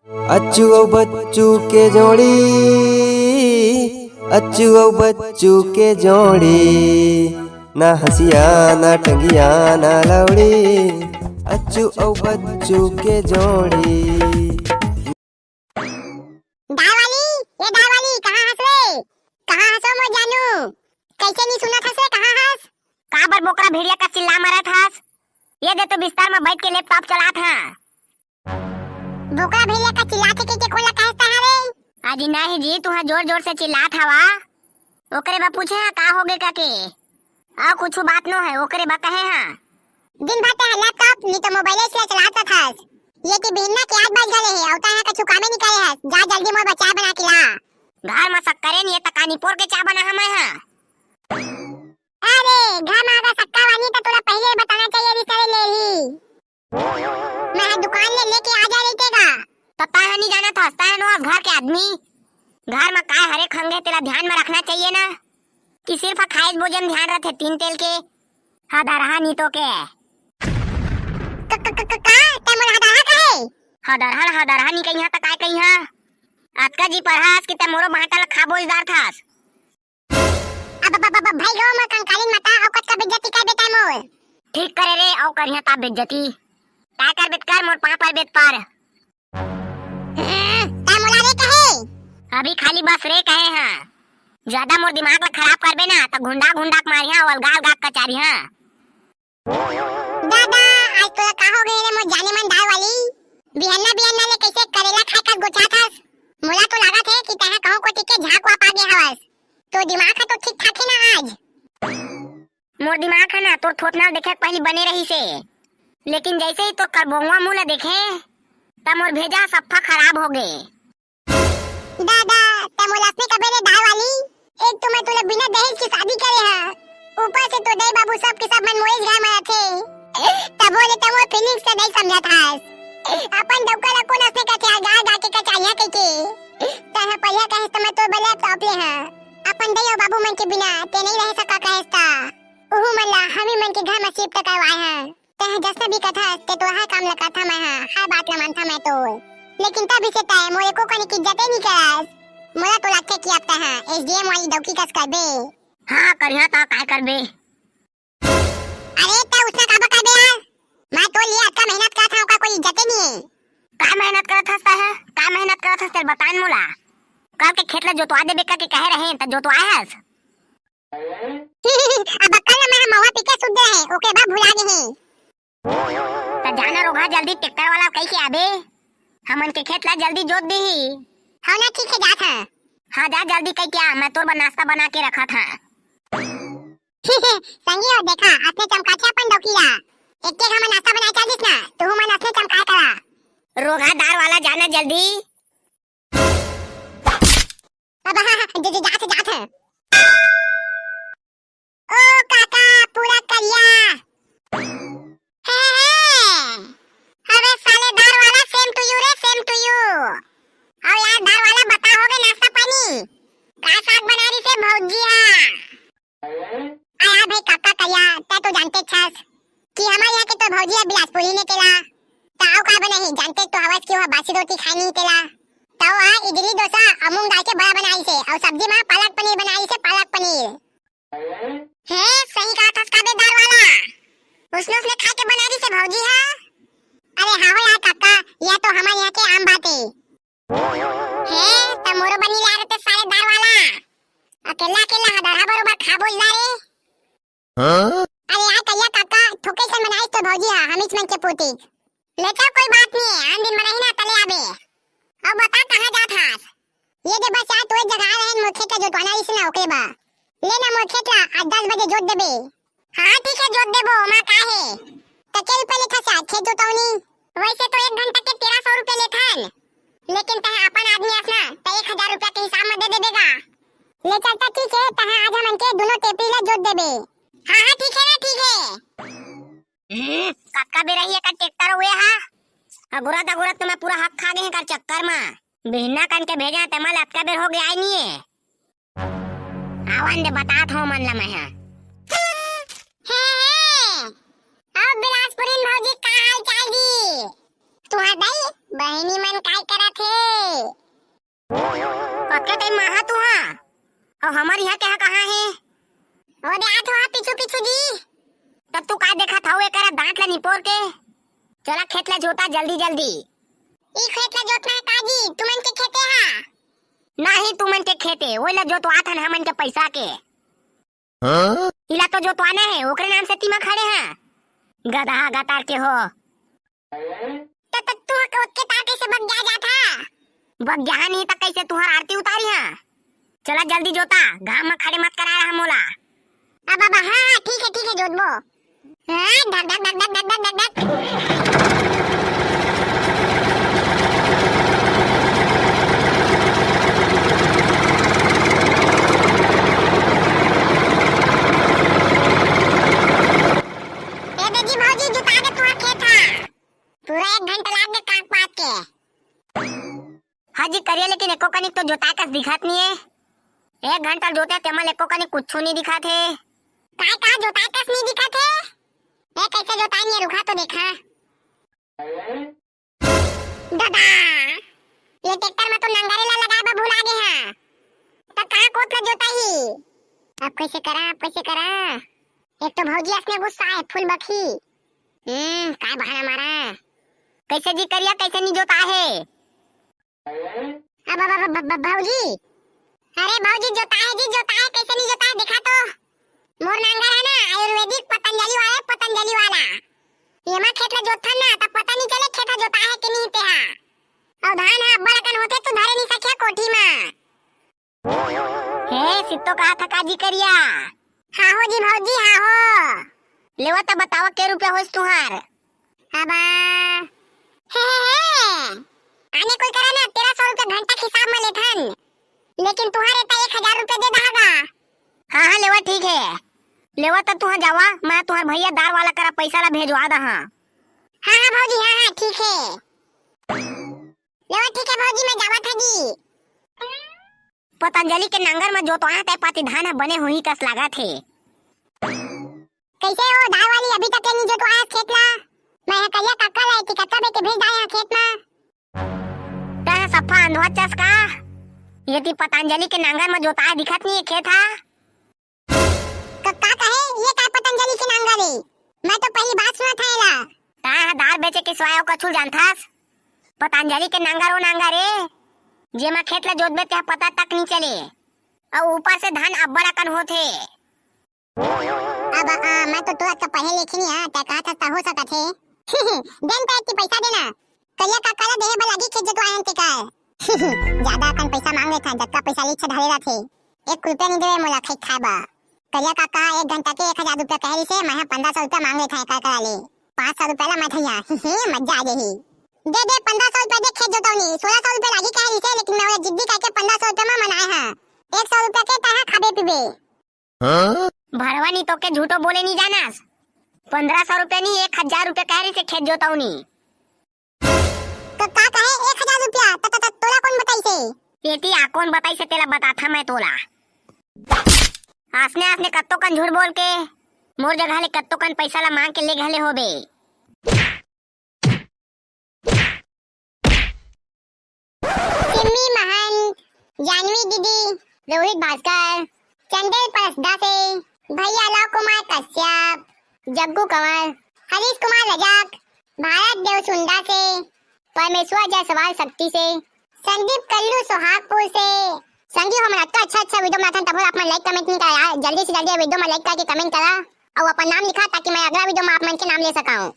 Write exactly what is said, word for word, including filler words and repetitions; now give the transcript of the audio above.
अच्छू अउ बच्चू के जोड़ी, अच्छू अउ बच्चू के जोड़ी, ना हंसिया ना टंगिया ना लौड़ी, अच्छू अउ बच्चू के जोड़ी। दाल वाली, ये दाल वाली, कहाँ हस रे? कहाँ हस ओ मोर जानू? कैसे नहीं सुनत हस रे, कहाँ हस? काबर बोकरा भेड़िया का चिल्ला मरत हस? ये दे तो बिस्तर में बैठ के laptop चलात हा। बोकरा भेड़िया का चिल्लाथे के, के कोला कहता है रे? अजी नहीं जी, तुहा जोर जोर से चिल्लात हवा। ओकरे बा पूछे हा का होगे का के? अउ कुछु बात नो है, ओकरे बा कहे हा। दिन भर ते laptop नी तो mobile से चलात हस। ये कि बिहन्ना के आठ बज गए है, अउ तैं हा कछु कामे नी करे हस। जा जल्दी मोर बर चाय बना के ला। घर में शक्करे नी है, त का निपोर के चाय बना हा मैं हा। अरे, घर में अगर शक्कर वानी तो तोला पहले बताना चाहिए, रिश्ता ले ही। मैं हा दुकान ले लेके आ जा रही तेगा। तो तैं हा नी जानत हस, तैं हा नो हस घर के आदमी। घर में काय हरे खंगे तेला ध्यान में रखना चाहिए ना, कि सिर्फ खाए भोजन ध्यान रखे तीन तेल के। हदरहा नी तो के। क-, क-, क-, क-, का? तैं मोला हदरहा कहे? हदरहा ल हदरहा नी कहिहा त काय कहिहा? अतका जी परहा हस कि तैं मोरो बांटा ल खा बोजदार थास। अब, अब, अब, अब भाई गो, मोर कंकालीन मता, अउ कतका बेइज्जती कर देता मोर। ठीक करे रे, अउ करिहा ता बेइज्जती। काय कर बेत कर, मोर पाँव पर बेत पर। हम्म, तैं मोला रे कहे? अभी खाली बस रे कहे हा। ज्यादा मोर दिमाग ला खराब करबे ना, त घुंडा घुंडा के मारिहा, अलगा अलगा के कचारिहा। दादा, आज तोला का हो गए रे मोर जाने मन दाल वाली? बिहन्ना बिहन्ना ले कैसे करेला खाए का गोचात हस? मोला तो लागत है कि तैं कहूं कोती के झांक वाप आ गे हवस। तो दिमाग है तो ठीक ठाक है ना आज? मोर दिमाग है ना तोर थोथना देखे के पहली बने रही से, लेकिन जैसे ही तोर करबोंगवा मुंह ला देखे, त मोर भेजा सफ्फा खराब हो गए। दादा, तैं मोला असने कबे रे दाल वाली? एक तो मैं तोला बिना दहेज के शादी करे हा, ऊपर से तोर दाई बाबू सब के सब मन मोरेच घर में रथे। तभो ले तैं मोर feelings के नहीं समझत हस। अपन डौका ला कोन असने कथे, गा गा के कचारिया कहिके। तैं हा पहिया कहेस त मैं तोर बर laptop ले हा। अपन दाई अउ बाबू मन के बिना तैं नहीं रह सका कहेस त। उहू मन ला हमी मन के घर में shift करवाए हा। तैं हा जसना भी कथस, ते तो हर काम ल करथा मैं हा, हर बात ल मानथा मैं तो। लेकिन तब भी से तैं मोर एको कनी की इज्जते नी करस। मोला तो लागथे कि अब तैं हा SDM वाली डौकी कस करबे। हाँ, करिहा त काय करबे? अरे, तैं उसने काबर करबे यार? मैं तो लिए अतका मेहनत करत हूँ, का कोई इज्जते नहीं है? का मेहनत करत हस तैं हा? का मेहनत करत हस तेल बतान मोला। कल के खेत ला जोतवा देबे करके कहे रहे, त जोतवाए हस? अब कल मैं महुआ पी के सुत गए हैं, ओके बा भुला गए हैं। त जाना रोगहा जल्दी ट्रैक्टर वाला कही के आबे, हमन के खेत ला जल्दी जोत दीही। हाँ ना, ठीक है, जात है। हाँ जा जल्दी कही के आ, मैं तोर बर नाश्ता बना के रखत हाँ। संगी हो देखा, असने चमकाथे अपन डौकी ला। एक एक हमन नाश्ता बनाए चल दिस ना, तू हमन असने चमकाए करा। रोगहा दार वाला जाना जल्दी। अब हाँ, हाँ, हाँ, जा, जा, जात, जात है। ओ काका, पूरा करिया। हे, हे, हे। अबे साले दार वाला, same to you रे, same to you। अउ यार, दार वाला, बता हो गए नाश्ता पानी? का साग बना रही से भौजी हा? अरे भाई काका करिया, तै तो जानते छस कि हमर यहाँ के तो भौजी ह बिलासपुरी ने तेला। त अउ का बनाही, जानते तो हवस कि ओह बासी रोटी खाए नहीं तेला। त ओह इडली डोसा अउ मूंग दाल के बड़ा बनाइसे, अउ सब्जी में पालक पनीर बनाइसे, पालक पनीर। हे, सही कहा थस का बे दार वाला, उसने उसने खाए के बना रही से भौजी ह। अरे हाँ हो यार काका, यह तो हमर यहाँ के आम बात है। हे, त मोरो बनी ला रे ते साले दार वाला। अकेला अकेला हदरहा बरोबर खा बोल ला रे। हाँ? अरे यार करिया काका, थोके से बनाइस तो भौजी हा, हमीच मन के पोती। ले चल कोई बात नहीं है, आन दिन बनाही ना तले आबे। अब बता कहाँ जात हास? ये दे बस यार तोरे जगह रहन मोर खेत ला जोतवाना रहिस ना ओकरे बा। ले ना मोर खेत ला आज दस बजे जोत देबे। हाँ, ठीक है, जोत देबो, ओमा का हे। त के रुपया लेथस यार खेत जोतवनी? वैसे तो एक घंटा के तेरह सौ रुपया लेथन, लेकिन तह अपन आदमी अस ना, त एक हजार रुपया के हिसाब में दे देबे गा। ले चल त ठीक है, तह आज हमन के दोनों टेपरी ला जोत देबे। हाँ, हाँ, ठीक है ना, ठीक है। हम्म, कतका बेर रही एकर ट्रैक्टर हुए हा? अगुरत अगुरत तो मैं पूरा हक खा गए एकर चक्कर में। बिहन्ना कन के भेजा, तेमा ले अतका बेर हो गया ही नहीं है। आवन दे, बतात हूँ मन ला मैं हा। हे, हे। अउ बिलासपुरिन भौजी, का हाल चाल जी? तुहार दाई, बहिनी मन काय करत हे? के टाइम मा हा तू हा? अउ हमर इहाँ के हा कहाँ हे? ओ दे आत हो हा पीछू पीछू जी। तब तू का देखत हव एकरा दांत ला निपोर के? चला खेत ला जोता जल्दी जल्दी। ई खेत ला जोतना हे का जी? तुमन के खेते हा? नहीं, तुमन के खेते, ओइला जोतवात हन हमन के पैसा के। हाँ? इला तो जोतवाना हे, ओकरे नाम से तीमा खड़े हा। गदहा गतार के हो। त, त, तू ह-, ओतके तार कइसे बग जा, जात हा? बग जा नहीं त कइसे तुहर आरती उतारी हा? चला जल्दी जोता, घाम म खड़े मत करा रहा मोला। अब, अब, हाँ, हाँ, ठीक हे, ठीक हे, जोतबो। हाँ, धक, धक, धक। ए दे जी भौजी, जुता दे तुहार खेत हा। पूरा एक घंटा लाग गे काट पात के। हाँ जी करिया, लेकिन एको कनिक तो जोताए कस दिखत नहीं हे। एक घंटा जोते तेमा ले एको कनिक कुछु नहीं दिखत हे। काय का जोताए कस नहीं दिखत हे? ए, कैसे जोताए नहीं हे, रुका तो देखा। दादा, ये ट्रैक्टर में तो नंगरे ला लगाए बर भुला गे हा। त कहाँ कोत ला जोताही? अब कैसे करा, अब कैसे करा? एक तो भौजी असने गुस्सा हे, फुल बखी। हम्म, काय बहाना मारा? कैसे जी करिया, कैसे नहीं जोता हे? अब, अब, अब, अब, अब, भौजी, अरे भौजी, जोता हे जी, जोता हे, कैसे नहीं जोता हे, देखा तो। मोर नांगर हे ना, आयुर्वेदिक पतंजलि वाले, पतंजलि वाला। एमा खेत ला जोतथन ना, तब पता नहीं चले खेत हा जोता हे कि नहीं तेहा। अउ धान हा अब्बड़ अकन होथे, तू धरे नहीं सकिया कोठी मा। हे, सित्तो कहा था काजी करिया। हाँ हो जी भौजी, हाँ हो। लेवा त बतावा के रुपया होइस तुहार? अब, हे, हे, हे। आने कोई करा ना, तेरह सौ रुपया घंटा के हिसाब में लेथन। लेकिन तुहारे त एक हजार रुपया दे दहागा। हाँ, हाँ, लेवा ठीक हे। लेवा त तुहा जावा, मैं तुहार भैया दार वाला करा पैसा ला भेजवा दहा। हाँ, हाँ भौजी, हाँ, हाँ, ठीक हे। लेवा ठीक हे भौजी, मैं जावत हँव जी। पतंजलि के नांगर म जोतवाए तै पाती धान ह बने होही कस लागत हे। कइसे हो दाई वाली, अभी तक के नी जोतवाए खेत ला? मैं ह करिया काका ला एती कतका बेर के भेज दाए हँव खेत मा। तै ह सफा अंधवा चस का? एती पतंजलि के नांगर म जोताए दिखत नी हे खेत हा। क-, का कहे? ये काय पतंजलि के नांगर ए? मैं तो पहली बार सुनत हँव एला। तैं ह दार बेचे के सिवाय अउ कछु जानथस? पतंजलि के नांगर ओ नांगर ए, जेमा खेत ल जोतबे तेहा पता तक नी चले, अउ ऊपर से धान अब्बड़ अकन होथे। अब, आ, मैं तो तुरंत का पढ़े लिखे नी हँव, तैं कहत हस त हो सकत हे। देन तैं एती पैसा देना। करिया काका ला देहे बर लागी खेत जोतवाए हन तेकर। जादा अकन पैसा मांग लेथन, जतका पैसा ले इच्छा धरे रथे। एक रुपया नी देवे मोला खेत खाए बर। करिया काका एक घंटा के एक हजार रुपया कहे रिहिसे, मैं ह पंद्रह सौ रुपया मांग लेथन एकर करा ले। पाँच सौ रुपया ला मैं धइया। मजा आ जाही। दे दे पंद्रह सौ रुपया दे खेत जोतौनी। सोलह सौ रुपया लागी कहे रिहिसे, लेकिन मैं ओला जिद्दी करके पंद्रह सौ रुपया म मनाए हँव। एक सौ रुपया के तैं ह खाबे पीबे। हाँ? भरवा नी तोके झूठो बोले नी जानस। पंद्रह सौ रुपया नी, एक हजार रुपया कहे रिहिसे खेत जोतौनी। त का कहे एक हजार रुपया? त, त, त तोला कोन बताइसे? एती आ कोन बताइसे तेला बताथँव मैं तोला। आसने आसने कत्तो कन झूठ बोल के मोर जगह ले कत्तो कन पैसा ला मांग के ले घले होबे। सिम्मी महंत, जानवी दीदी, रोहित भास्कर, चंदेल परसदा से, भैया लव कुमार कश्यप, जग्गू कंवर, हरीश कुमार रजक, भारत देव सुंडा से, परमेश्वर जायसवाल सक्ती से, संदीप कल्लू सोहागपुर से। संगी हो, हमन अतका अच्छा अच्छा video बनाथन, तभो आप मन like comment नहीं करा यार। जल्दी से जल्दी video में like करके comment करा अउ अपन नाम लिखा, ताकि मैं अगला video में आप मन के नाम ले सकूं।